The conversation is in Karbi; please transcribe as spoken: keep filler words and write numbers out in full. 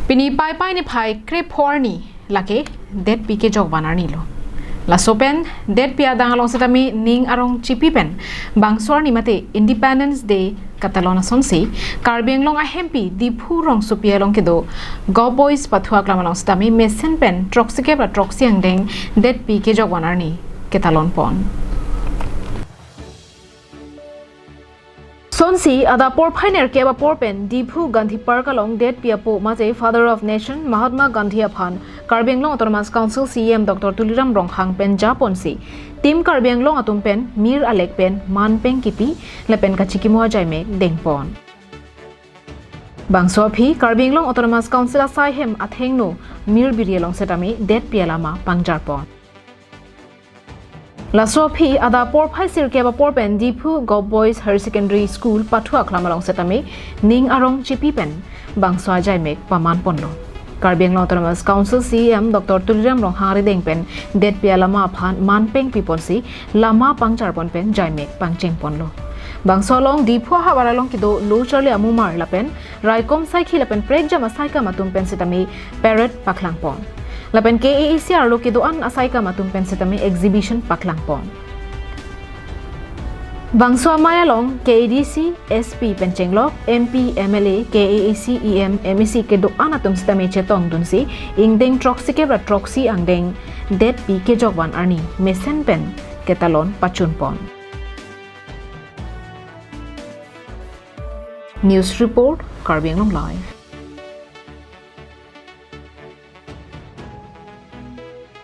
Pini Paipai niphai krepho arni lake detpi kejok van arni lo. Laso pen detpi adang along setame ning arong chipi pen bangso arni mate Independence Day katalon asonsi Karbi Anglong ahempi Diphu rongsopi along kedo Govt Boys pathu aklam along setame mesen pen throksi kep ra throksi angdeng detpi kejok van arni ketalon pon. Sonsi adap porphai nerkep apor pen Diphu Gandhi Park along detpi apo mate Father of Nation Mahatma Gandhi aphan Karbi Anglong Autonomous Council C E M Doctor Tuliram Ronghang pen japonsi Team Karbi Anglong atum pen mir alek pen manpeng kipi lapen kachikimo ajaimek dengpon. Bangso aphi Karbi Anglong Autonomous Council asai hem athengno Mirbiri along setame detpi alama pangjarpon. Laso aphi adap porphai sirkep apor pen Diphu Govt Boys Higher Secondary School pathu aklam along setame ning arong chipi pen bangso ajaimek pamanponlo. Karbi Anglong Autonomous Council C E M Doctor Tuliram Ronghang arideng pen detpi alama aphan manpeng piponsi lama pangjarpon pen jaimek pangchengponlo. Bangso along Diphu ahavar along kedo lo charli amumar lapen raikom saikhi lapen prekjam asaikam atum pen setame parade paklangpon. Lapen K A A C arlo kedo-an asaikam atum pen setame exhibition paklangpon. Bangso amei along K A D C, S P pen chenglok, M P, M L A, K A A C, E M, M A C kedo-an atum setame chetongdunsi ingdeng throksi kep ra throksi angdeng detpi kejok van arni mesen pen ketalon pachunpon. News report, Karbi Anglong Live.